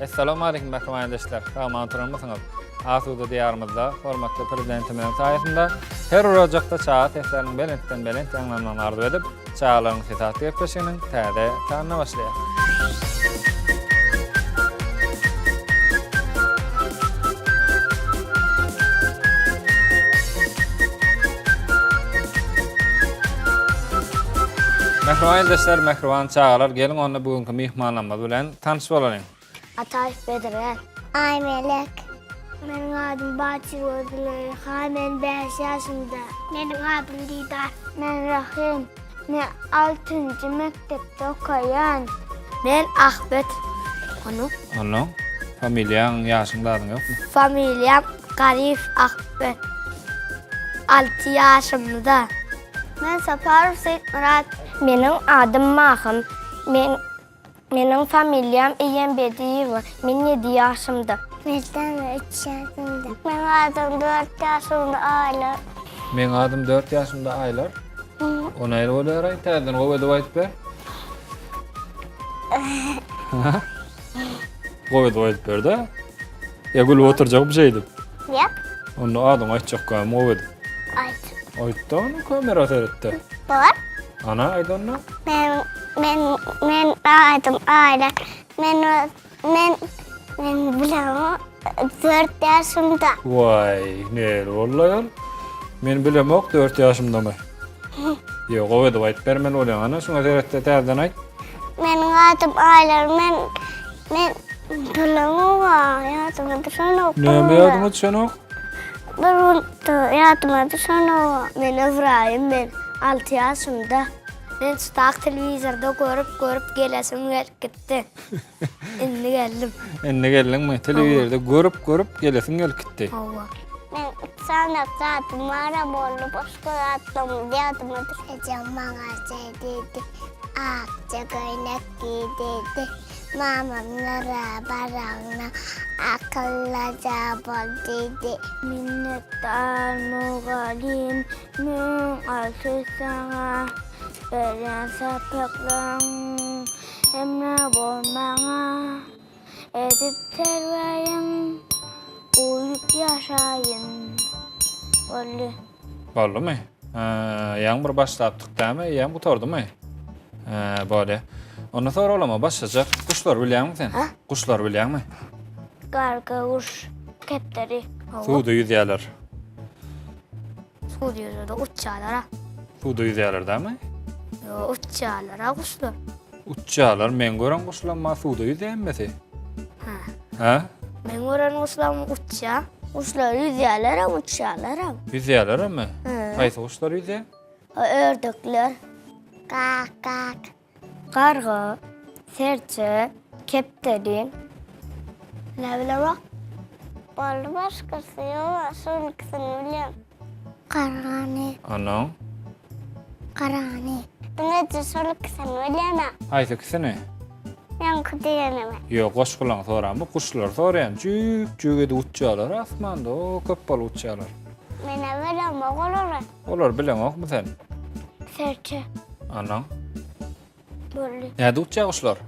Essalamu aleýkum mähriban ildeşler. Sag-aman oturanmysyňyz? Asuda diýarymyzda hormatly Prezidentimiziň saýasynda her bir ojakda çaga sesleriniň belentden-belent ýaňlanmagyny arzuw edip, Çagalaryň sesi atly gepleşiginiň täze sanyna başlaýar. Mähriban ildeşler, mähriban çagalar, geliň onda bu günki myhmanlarymyz bilen tanyş bolalyň. Ataýew Bedirgen. Aýmelek. Meniň adym Batyrow Züleýha, men bäş ýaşymda. Meniň adym Didar. Men Rahym. Men altynjy mekdepde okaýan. Men Ahmet. Onu. Onu. Familiýaň, ýaşyň zadyň ýokmy? Familiýam Garyýew Ahmet. Alty ýaşymda. Men Saparow Seýitmyrat. Meniň adym Mahym. Men Meniň familiýam Eýembediýewa. Men ýedi ýaşymda. Meldana üç ýaşymda. Meň adym dört ýaşymda Aýlar. Meň adym dört ýaşymda Aýlar. O nähili bolýar-aý? Täzeden gowy edip aýdyp ber. Gowy edip aýdyp ber-de. Ýa gülüp oturjakmy şeýdip? Ýok. Onda adyňy aýtjak gämi gowy edip. Aýt. Aýt-da ony kamera seret-de. Bor. Ana aýt onda. Men men men adym Aýlar. Men men men bilemok 4 ýaşymda. Waý, näli boldy aýal? Men bilemok 4 ýaşymdamy? Ýok, gowy edip aýdyp bermeli bolýaň. Ana şuňa seret-de täzeden aýt. Meniň adym Aýlar. Men men bilemok ýadyma düşenok. Näme ýadyňa düşenok? Bir gün ýadyma düşenok. Men Ybraýym men 6 ýaşymda. Men çytak telewizorda görüp görüp gelesim gelip gitdi. Indi geldim. Indi geldiňmi? Telewizorda görüp görüp gelesiň gelip gitdi. Hawa. Men üç sany zadym bar boldy başga zatlarym ýadyma düşmedi. Ejem maňa şeý diýdi. Akja köýnek giý diýdi. Mamamlara baraňda akyllyja bol diýdi. Minnetdar mugallym 1006 saňa berýän sapaklaň hemra bol maňa edip terbiýäň uýup ýaşaýyn boldy. Boldumy? Ýaňy bir başlapdyk dämi? Eýýäm gutardymy? Hä, bolýa. Onda soraglama başlajak. Guşlary bilýäňmi sen? Guşlary bilýäňmi? Garga, guş, kepderi. Suwda ýüzýärler. Suwda ýüzýärler, uçýarlar. Suwda ýüzýärler dämi? Ýok, uçýarlar guşlar. Uçýarlar. Men gören guşlam bar, suwda ýüzýär hemmesi. Hä. Hä? Men gören guşlam uçýar. Guşlar ýüzýärler hem, uçýarlar hem. Ýüzýärler hem? Haýsy guşlar ýüzýär? Ördekler. Gak, gak. Garga, serçe, kepderi. Ne bilemok. Boldy başgasy ýok, şol ikisini bilýän. Gargany. Anaň. Garany. Diňeje şol ikisini bilýän-ä. Haýsy ikisini? Ýaňky diýenimi. Ýok, goşgulaňy soramok, guşlary soraýan. Jüýk-jüýk edip uçýarlar asmanda, o köp bolup uçýarlar. Men-ä bilemok olary. Olary bileňokmy sen? Serçe. Anaň. Boldy. Näde uçýar guşlar?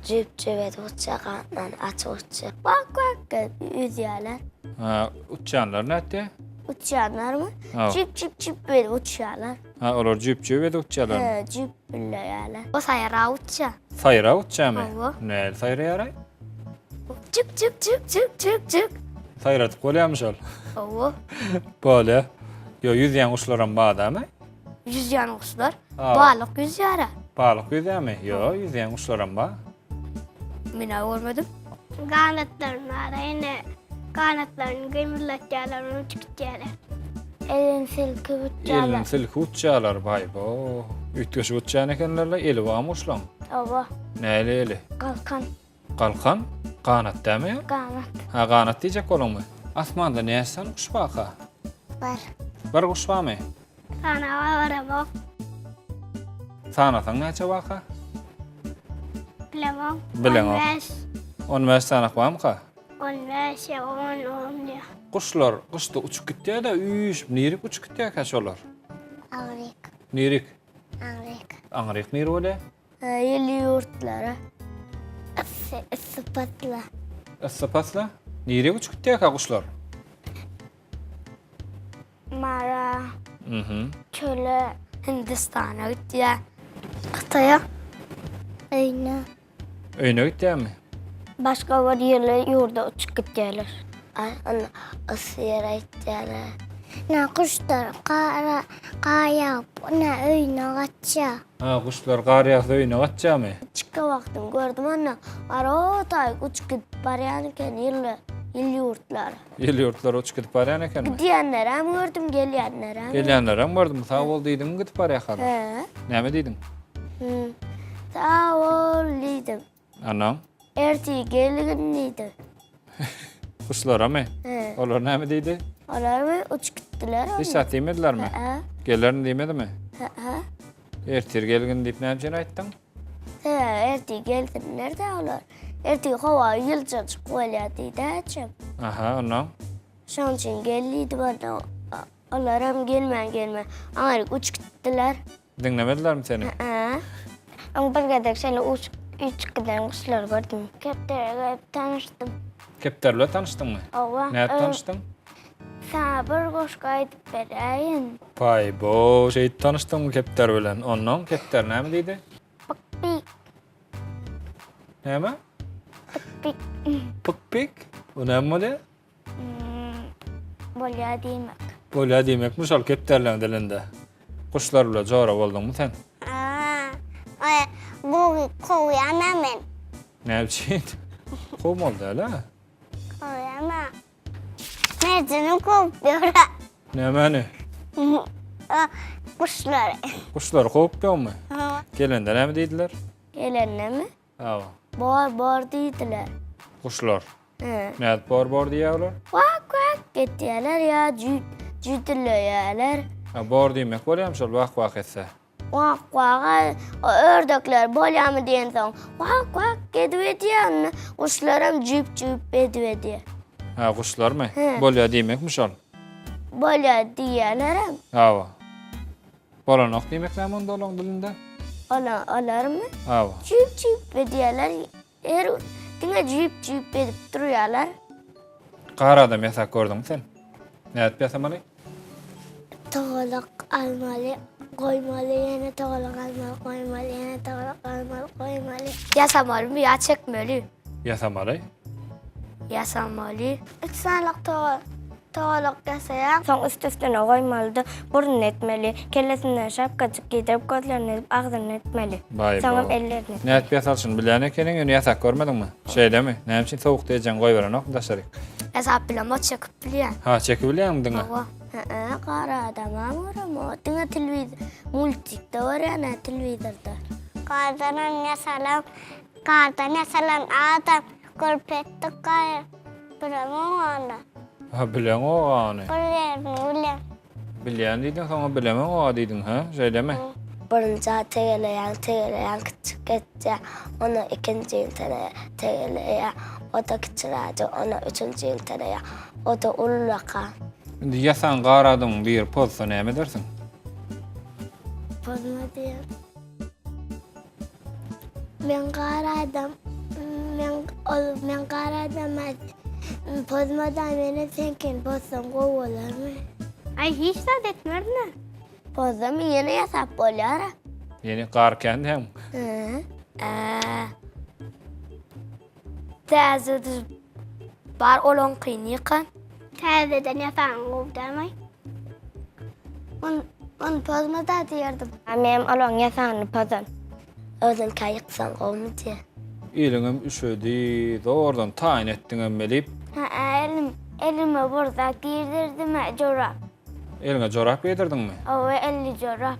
Jüp-jüp edip uçýar, ganatlaryny açyp uçýar. Wak wak edip ýüzýärler. Ha, uçýanlar nätýär? Uçýanlarmy? Jüp jüp jüp edip uçýarlar. Ha, olar jüp jüp edip uçýarlar. He, jüp billeýärler. O saýra uçýar. Saýra uçýarmy? Hawa. Näli saýraýar-aý? Jüp jüp jüp jüp jüp jüp. Saýradyp bolýarmy şol? Hawa. Bolýar. Ýo, ýüzýän guşlaram bar dämi? Ýüzýän guşlar. Balyk ýüzýär. Balyk ýüzýärmi? Ýo, ýüzýän guşlaram bar. Men-ä görmedim. Ganatlaryny ara ýene ganatlaryny gymyldatýarlar, uçup gitýärler. Elini silkip uçýarlar. Elini silkip uçýarlar, baý-bo. Üýtgeşik uçýan ekenler-le, eli barmy guşlaň? Hawa. Näli eli? Galkan. Galkan? Ganat dämi? Ganat. Ha, ganat diýjek boluňmy? Asmanda näçe sany guş barka? Bir. Bir guş barmy? Sanawa baramok. Sanasaň näçe barka? Bilemok. Bileňok. 15. 15 sanak barmyka? 15 ýa 10 10 ýa. Guşlar gyşda uçup gitýär-de, üýşüp nirik uçup gitýärkä şolar? Aňryk. Nirik? Aňryk. Aňryk nir bolýar? Ýyly ýurtlara. Yssy, yssy pasla. Yssy pasla? Nirä uçup gitýärkä guşlar? Mara. Mhm. Çöle. Hindistana gitýär. Hytaýa. Öýüne. Öýüne gitýärmi? Başga bir ýerle ýurda uçup gitýärler. Ony yssy ýere gitýärler. Nä guşlar gara gar ýagyp nä öýüne gaçýar. Ha, guşlar gar ýagsa öýüne gaçýarmy? Kiçikä wagtym gördüm onda gar o taýyk uçup gidip barýan eken ýyly ýyl ýurtlara. Ýyly ýurtlara uçup gidip barýan ekenmi? Gidýänlerem gördüm, gelýänlerem. Gelýänlerem gördüm. Sag bol diýdiňmi gidip barýarkalar? He. Näme diýdiň? Sag bol diýdim. Anam? Ertir gelgin diýdim. Guşlaramy? He. Olar näme diýdi? Olar uçup gitdiler. Hiç zat diýmedilermi? He. Gelerin diýmedimi? He. Ertir gelgin diýip näme üçin aýtdyň? Sebäbi ertir gelsinler-dä olar. Ertir howa ýyljajyk bolýar diýdi äçem. Aha, onnoň? Şonuň üçin gel diýdi bana. Olaram gelmän gelmän aňryk uçup gitdiler. Diňlemedilermi seni? Hä. Öň bir gezek şeýle uçup uçup giden guşlary gördüm. Kepderi görüp tanyşdym. Kepderi bilen tanyşdyňmy? Hawa. Nädip tanyşdyň? Saňa bir goşgy aýdyp beräýin. Paý-bo, şeýdip tanyşdyňmy kepderi bilen? Onnoň kepderi näme diýdi? Pyk-pyk. Näme? Pyk-pyk. Pyk-pyk? O näme bolýar? Bolýar diýmek. Bolýar diýmekmi şol kepderileň dilinde? Guşlar bilen jora bolduňmy sen? Aa, gowy kowýan-a men. Näme üçin? Kowmaly däl-ä. Kowýan-a. Merjeni kowup ýör-ä. Nämäni? Guşlary. Guşlary kowup ýörmi? Gelende näme diýdiler? Gelendemi? Hawa. Bor, bor diýdiler. Guşlar. He. Nädip bor, bor diýýär olar? Wak, wak etýärler ýa jüýtüleýärler. Ha, bor diýmek bolýarmy şol wak, wak etse? Wak, wak, o ördekler bolýarmy diýensoň, wak, wak edip edýär, onda guşlaram jüýp-jüýp edip edýär. Ha, guşlarmy? He. Bolýar diýmekmi şol? Bolýar diýýärlerem. Hawa. Bolanok diýmek näme onda olaň dilinde? Ola, olarmy? Hawa. Jüýp-jüýp edýärler. Her diňe jüýp-jüýp edip durýarlar. Gar adam ýasap gördüňmi sen? Nädip ýasamaly? Togalak almaly, goýmaly, ýene togalak almaly, goýmaly, ýene togalak almaly, goýmaly. Ýasamalymy ýa çekmeli? Ýasamaly. Ýasamaly. Üç sanyk togalak ýasaýaň. Soň üst-üstüne goýmaly-da, burnuny etmeli. Kellesinden şapkajyk geýdirip, gözlerini edip, agzyny etmeli. Baý Soňam bo. ellerini. Nädip ýasalyşyny bilýän ekeniň, ýöne ýasap görmediňmi? Şeýlemi? Näme üçin sowukda ejeň goýberenokmy daşaryk? Ýasap bilemok, çekip bilýän. Ha, çekip bilýäňmi diňe? Hawa. Hä, gara adamam göremok. Diňe telewizor, multikde görýän-ä telewizorda. Gardanam ýasalan, gardan ýasalan adam görüp etdik gaýry. Bilemok ony. Ha, bileňok ony. Bir ýerini bilýän. Bilýän diýdiň, soňra bilemok diýdiň, hä? Şeýlemi? Birinji tegeleýäň, tegeleýäň, kiçijik etýär. Ondan ikinjini tegeleýär, o-da kiçiräjik, ondan üçünjini teleýär, o-da ullaka. Indi ýasan gar adamyň biri pozsa näme edersiň? Pozma diýen. Men gar adam, men ol men gar adam pozmadan meni seňkini pozsam gowy bolarmy? Aý hiç zat etmerin-ä. Pozdam ýene ýasap bolýar-a. Ýene gar kän hem. Hä. Täze bar olaňkyny ýykan. Täzeden ýasaň gowy dälmi? On on pozmada diýerdim. A menem olaň ýasanyny pozan. Özüňkä ýyksaň gowumy diýe. Eliňem üşedi, zordan taýyn etdiňem welip. Hä elim elime bir zat girdirdim-ä jorap. Eliňe jorap geýdirdiňmi? Hawa elli jorap.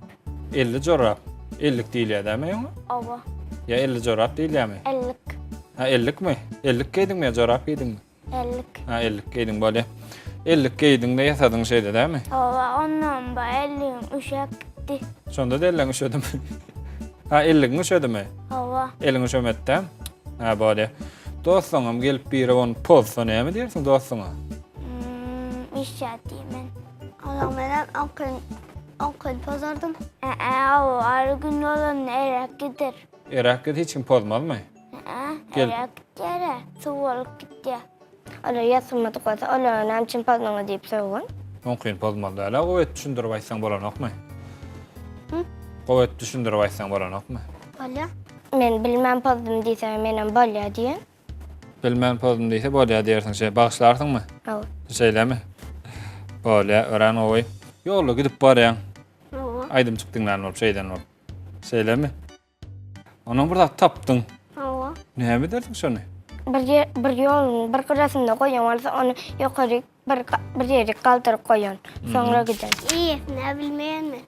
Elli jorap. Ellik diýilýär dämi oňa? Hawa. Ýa elli jorap diýilýärmi? Ellik. Ha ellikmi? Ellik geýdiňmi ýa jorap geýdiňmi? Ellik. Ha ellik geýdiň bolýa. Ellik geýdiň-de ýasadyň şeýle dämi? Hawa ondan ba elligim üşäp gitdi. Şonda-da elleň üşedimi? Ha elligiň üşedimi? Hawa. Eliň üşemedi-dä? Ha bolýa. Dostuňam gelip biri ony pozsa näme diýersiň dostuňa? Hmm, işýat diýmen. Onuň menem oňkyn oňkyn pozardym. Ä-ä, o ary gün bolanda eräk gider. Eräk git hiç kim pozmazmy? Ä, Gel. eräk gidýär-ä. Suw bolup gitýär. Olar ýatyrmadyk bolsa, olara näme üçin pozduňyz diýip sögün. Oňkyny pozmaly däl-ä, gowy edip düşündirip aýtsaň bolanokmy? Gowy edip düşündirip aýtsaň bolanokmy? Bolýar. Men bilmän pozdum diýse, menem bolýar diýen. Bilmän pozdum diýse bolýar diýersiň, şeý bagyşlarsyňmy? Hawa. Şeýlemi? Bolýar, örän gowy. Ýolda gidip barýaň. Hawa. Aýdymçyk diňlän bolup, şeýden bolup. Şeýlemi? Ondan bir zat tapdyň. Hawa. Näme edersiň şony? Bir ýer, bir ýoluň bir gyrasynda goýan bolsa, ony ýokaryk bir bir ýerik galdyryp goýan. Soňra giden. Eýesine bilmeýän men.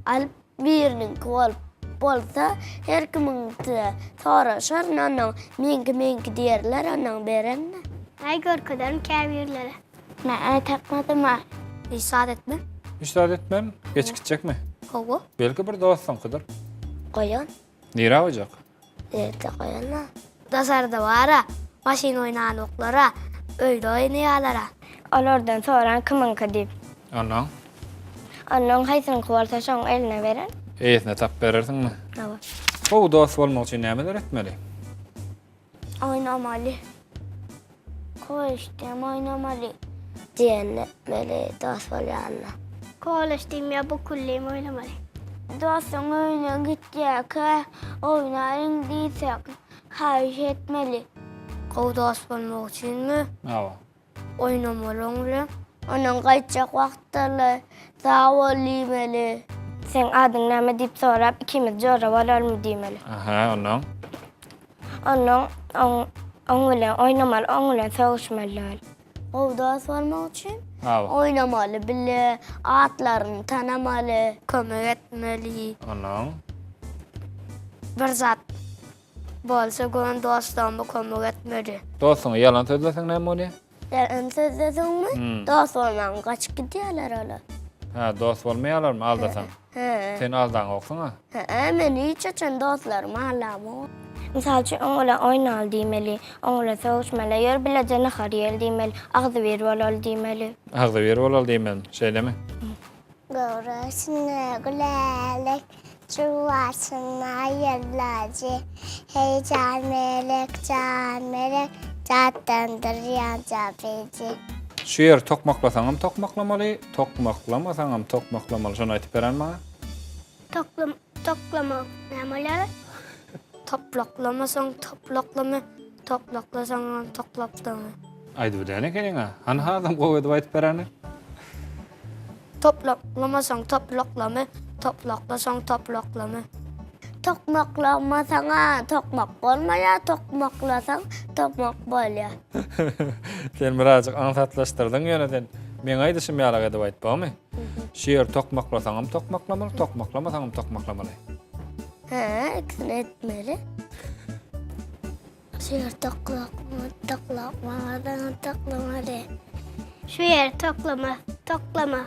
Alyp biriniňki bolup bolsa, her kimiňki soraşaryn ondan, meňki meňki diýerler ondan bererin. Aý görkezerin käbirlere. Men tapmadym-a. Hiç zat etmem. Hiç zat etmem? Geçip gitjekmi? Hawa. Belki bir dostuňkydyr. Goýan. Nirä goýjak? Nirde goýan-a? Daşarda bar-a, maşyn oýnanoklar-a, öýde oýnaýarlar-a. Olardan soran kimiňki diýip. Onnoň? Onnoň haýsynyňky bolsa şoň eline beren. Eýesine tapyp berersiňmi? Hawa. Gowy dost bolmak üçin nämeler etmeli? Oýnamaly. Koleçde hem oýnamaly. Diýenini etmeli, dost bolýanyna. Koleç diýmeýär, bu küllim oýnamaly. Dostuň öýüne gitýärkä, oýnalyň diýsek, haýyş etmeli. Gowy dost bolmak üçinmi? Hawa. Oýnamaly oň bilen. Ondan gaýtjak wagtda-la sag bol diýmeli. Seň adyň näme diýip sorap, ikimiz jora bolarmy diýmeli. Aha, onnoň? Onnoň oň oň bilen oýnamaly, oň bilen sögüşmeli däl. Gowy dost bolmak üçin Hawa. oýnamaly bile, atlaryny tanamaly. Kömek etmeli. Onnoň? Bir zat Bolsa göni dostlaryma kömek etmeli. Dostuňa ýalan sözleseň näme bolýar? Ýalan sözleseňmi? Dost bolmagyň gaçyp gidýärler olar. Hä, dost bolmaýarlarmy aldasaň? Hä. Sen aldaňoksyň-a? Hä, men hiç haçan dostlarymy aldamok. Mysal üçin, oň bilen oýnaly diýmeli, oň bilen sögüşmeli, ýör bileje nahar iýeli diýmeli, agzybir bolaly diýmeli. Agzybir bolaly diýmeli, şeýlemi? Göwresine gülälek, Çuwasyna ýerlajy. Heý, jan melek, jan melek, Jatlandyrýan japyjy. Şu ýeri tokmaklasaňam tokmaklamaly, tokmaklamasaňam tokmaklamaly. Şony aýtyp beren maňa. Toklam, toklamak näme bolýar? Toplaklamasaň toplaklama, toplaklasaňam toklaklama. Aýdyp bilen ekeniň-a. Hany hasam gowy edip aýdyp bereni. Toplaklamasaň toplaklama, toplaklasaň toplaklama. Tokmaklamasaň-a tokmak bolmaýar, tokmaklasaň tokmak bolýar. Sen birazjyk aňsatlaşdyrdyň ýöne sen meň aýdyşym ýalak edip aýt bormy? Şu ýeri tokmaklasaňam tokmaklamaly, tokmaklamasaňam tokmaklamaly. Hä, ikisini etmeli. Şu ýeri toklakma, toklakmamadan toklamaly. Şu ýeri toklama, toklama,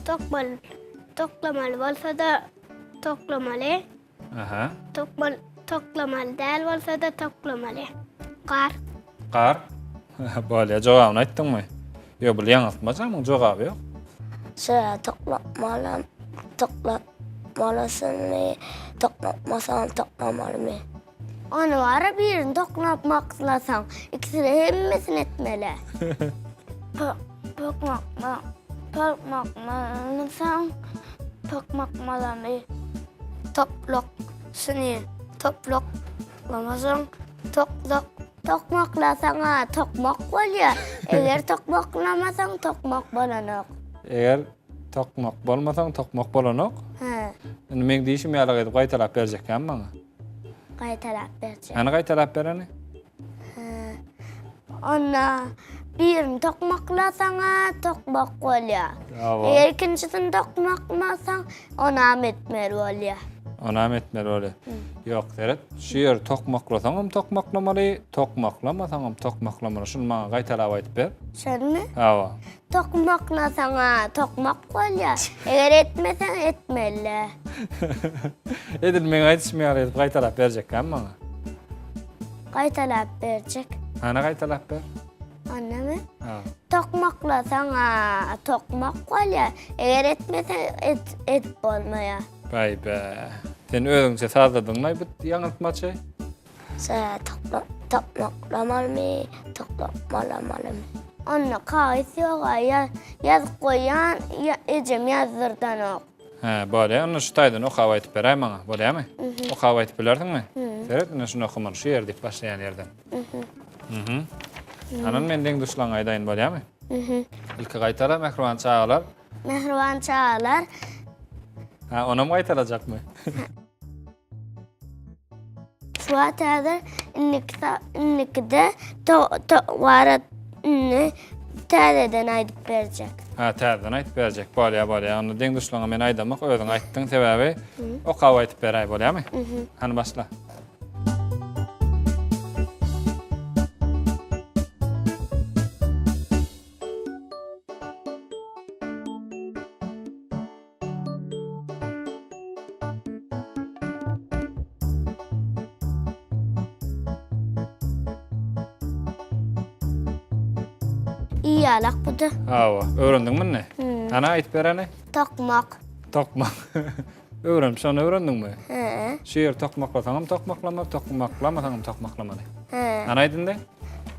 tokmaly, toklamaly bolsa-da toklamaly. Aha. Tokmal, toklamaly däl bolsa-da toklamaly. Gar. Gar. Bolýa, jogabyny aýtdyňmy? Ýok, bul ýaňyltmaç, muň jogaby ýok. Şu ýeri toklamaly, toklamalysyny, toklamasaň toklamalymy? Ony bara birini toknapmaklasaň, ikisini hemmesini etmeli. Tokmakma, tokmakmalasaň, tokmakmalamy. Toplak, şuny toplaklamasaň, toklak. Tokmaklasaň-a tokmak bolýar. Eger tokmaklamasaň, tokmak bolanok. Eger tokmak bolmasaň, tokmak bolanok. Hä. Indi meň diýşim ýaly edip gaýtalap berjekkämi maňa? Gaýtalap berjek. Hany gaýtalap bereni? Onda birini tokmaklasaň-a tokmak bolýar. Bravo. Eger ikinjisini tokmaklasaň, onam etmeli bolýar. Onam etmeli bolýar. Ýok, seret, şu ýeri tokmaklasaňam tokmaklamaly, tokmaklamasaňam tokmaklamaly. Şuny maňa gaýtalap aýdyp ber. Şonymy? Hawa. Tokmaklasaň-a tokmak bolýar. Eger etmeseň etmeli. Edil meň aýdyşym ýaly edip gaýtalap berjekkämi maňa? Gaýtalap berjek. Hany gaýtalap ber. Annamy? Ha. Tokmaklasaň-a tokmak bolýar. Eger etmeseň et, edip bolmaýar. Baý be. Sen özüňçe sazladyňlaý bu ýaňyltmaçy? Şeýle tokmak. Tokmaklamalymy, toklakmalamalymy? Onda kagyz ýog-a, ýazyp goýýan, ejem ýazdyrdanok. Hä, bolýa, onda şu taýdan okap aýdyp beräý maňa, bolýamy? Okap aýdyp bilersiňmi? Seret, ine şuny okamaly, şu ýer diýip başlaýan ýerden. Mhm. Anan men deň-duşlaryňa aýdaýyn, bolýamy? Ilki gaýtala, mähriban çagalar. Mähriban çagalar. Hä, onam gaýtalajakmy? Şu wagt häzir indiki indikide to to wara indi täzeden aýdyp berjek. Ha, täzeden aýdyp berjek. Bolýar, bolýar. Onda deň-duşlaryňa men aýdamok, özüň aýtdyň. Sebäbi okap aýdyp beräý, bolýarmy? Hany başla. Iýalak bu-da. Hawa, öwrendiňmi indi? Hany aýdyp ber hany. Tokmak. Tokmak. Öwrenip şony öwrendiňmi? He. Şu ýeri tokmaklasaňam tokmaklama, tokmaklamasaňam tokmaklamaly. He. Hany aýt indi.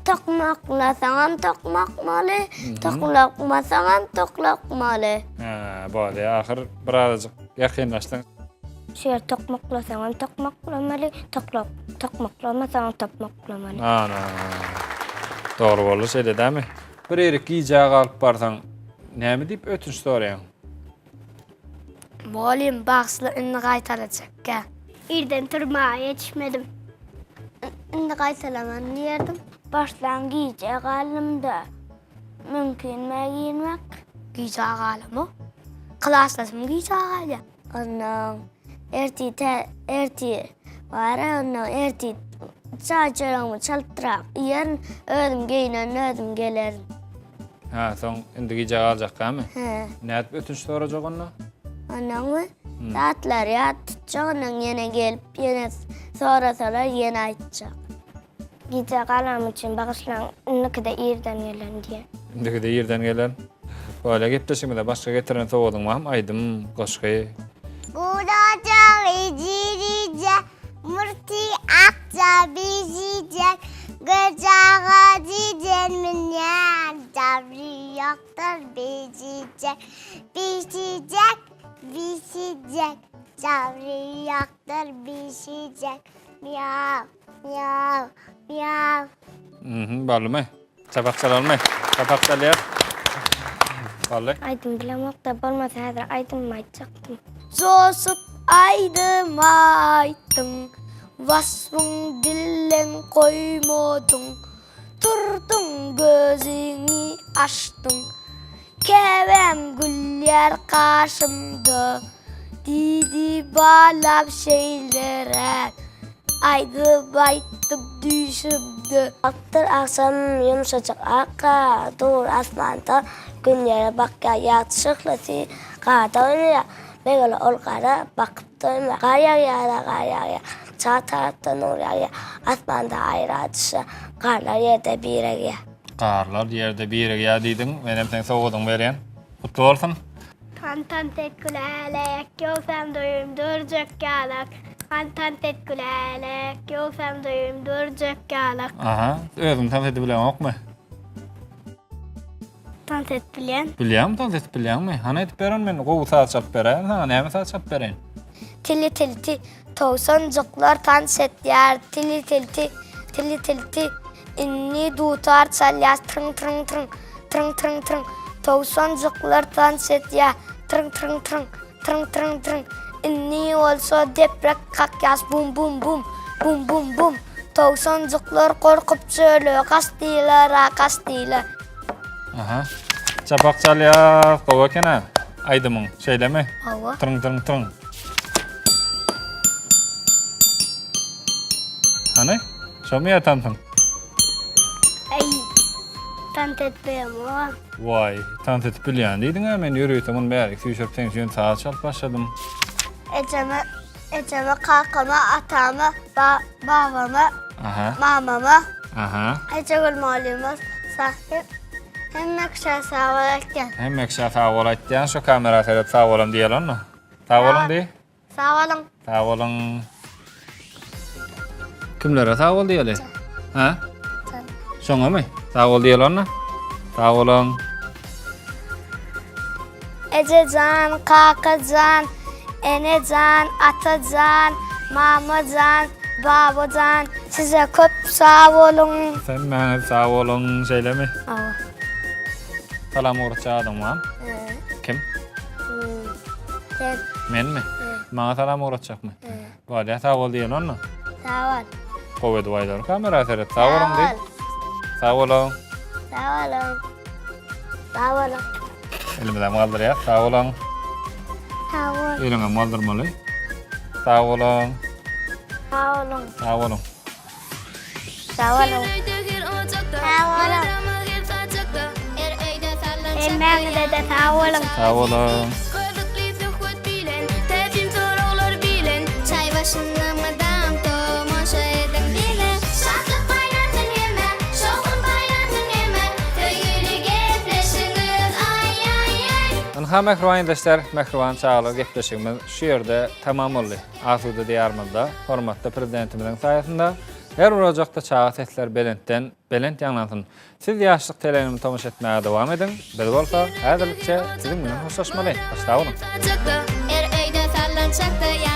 Tokmaklasaňam tokmakmaly, toklakmasaňam toklakmaly. Hä, bolýa, ahyr birazajyk ýakynlaşdyň. Şu ýeri tokmaklasaňam tokmaklamaly, toklak, tokmaklamasaňam tokmaklamaly. Ana. Dogry boldy, şeýle dämi? Bir ýerik gijä galyp barsaň, näme diýip ötünç soraýaň? Mugallym bagyşla indi gaýtalajakka. Irden turmaga ýetişmedim. Indi gaýtalaman diýerdim. Başlan gijä galdym-da. Mümkinmi girmek? Gijä galamok. Klasdaşym gijä galýar. Ondan ertir tä ertir bar-a ondan ertir çaý çöregimi çaltrak iýerin, özüm geýinerin, özüm gelerin. Hä, soň indi gijä galjakamy? Hä. Nädip ötünç sorajak onda? Ondanmy? Zatlary ýat tutjak, ondan ýene gelip, ýene sorasalar ýene aýtjak. Gijä galanym üçin bagyşlaň, indikide irden gelerin diýen. Indikide irden gelerin. Böyle gepleşigimize başga getiren sowgadyň barmy? Aýdym, goşgy? Gurajagy jirije, murty akja bijijek, Gurjaga jijen münýän, jabry ýokdur bijijek. Bijijek, bijijek, jabry ýokdur bijijek, Miýaw, miýaw, miýaw. Mhm, boldumy? Çapak çalalmy? Çapak çalýar. Boldy. Aýdym bilemok-da, bolmasa häzir aýdymymy aýtjakdym. Joşup aýdym aýtdyň, Waspyň dilden goýmadyň. Turduň gözüňi açdyň, Käbäm gülýär gaşymda. Diýdi balam şeýleräk, Aýdym aýtdym düýşümde. Akdyr agşam ýumşajyk ak gar dur asmanda Gün ýere bakýar ýagty şöhlesi garda oýnaýar Meger ol gara bakyp doýmaýar Gar ýagýar-a gar ýagýar Çar tarapdan nur ýagýar Asmanda aýra düşýär Garlar ýerde biregýär. Garlar ýerde birigýär diýdiň, menem seň sowgadyňy berýän. Gutly bolsun! Tan-tant et gülälek, ýogsam doýum durjak ýalak. Han-tant et gülälek, ýogsam doýum durjak ýalak. Aha, özüň tans edip bileňokmy? Tans edip bilýän. Bilýäňmi tans edip bilýäňmi? Hany edip ber ony men gowy saz çalyp beräýin saňa, näme saz çalyp bereýin? Tili-tilti, towşanjyklar tans edýär, tili-tilti, tili-tilti, indi dutar çalýar, tryň-tryň-tryň, tryň-tryň-tryň, towşanjyklar tans edýär, tryň-tryň-tryň, tryň-tryň-tryň, indi bolsa deprek kakýas, bum-bum-bum, bum-bum-bum, towşanjyklar gorkup çöle gaçdylar-a, gaçdylar. Aha. Çapak çalýar, gowy eken-ä aýdymyň, şeýlemi? Hawa. Tryň tryň tryň. Hany? Şomy ýa tansyň? Aý, tans etmeýän. Waý, tans edip bilýän diýdiň-ä, men ýörite muny bärik süýşürip seň üçin saz çalyp başladym. Ejeme, ejeme, kakama, atama, ba, babama, Aha. mamama, Aha. Ejegül mugallyma sag hemme kişä sag bol aýtýan. Hemme kişä sag bol aýtýan, şu kamera seret sag bolam diýeli onda. Sag boluň diý. Sag boluň. Sag boluň. Kimlere sag bol diýeli? Ha? Şoňamy? Sag bol diýeli onda. Sag boluň. Eje jan, kaka jan, ene jan, ata jan, mama jan, baba jan, size köp sag boluň. Hemmäňiz sag boluň, şeýlemi? Hawa. Salam ugratjak adam barmy? Kim? Sen. Menmi? Maňa salam ugratjakmy? Bolýa, sag bol diýeli onda. Sag bol. Gowy edip aýdaly kamera seret. Sag boluň diý. Sag boluň. Sag boluň. Sag boluň. Elimizem galdyrýas. Sag boluň. Sag bol. Eliňem galdyrmaly. Sag boluň. Sag boluň. Sag boluň. Sag boluň. Sag boluň. Hemmäňize-de sag boluň. Sag boluň. Gyzykly söhbet bilen, täsin soraglar bilen, Çaý başynda mydam tomaşa ediň bize. Şatlyk paýlansyn hemmä, şowhun paýlansyn hemmä, Söýgüli gepleşigiňiz aý-aý-aý. Ynha mähriban ildeşler, mähriban çagalar gepleşigimiz şu ýerde tamam boldy. Asuda Diýarymyzda hormatly Prezidentimiziň saýasynda her bir ojakda çaga sesleri belentden belent ýaňlansyn. Siz Ýaşlyk teleýaýlymyna tomaşa etmäge dowam ediň, biz bolsa häzirlikçe siziň bilen hoşlaşmaly. Hoş sag boluň! Her öýde sallançakda.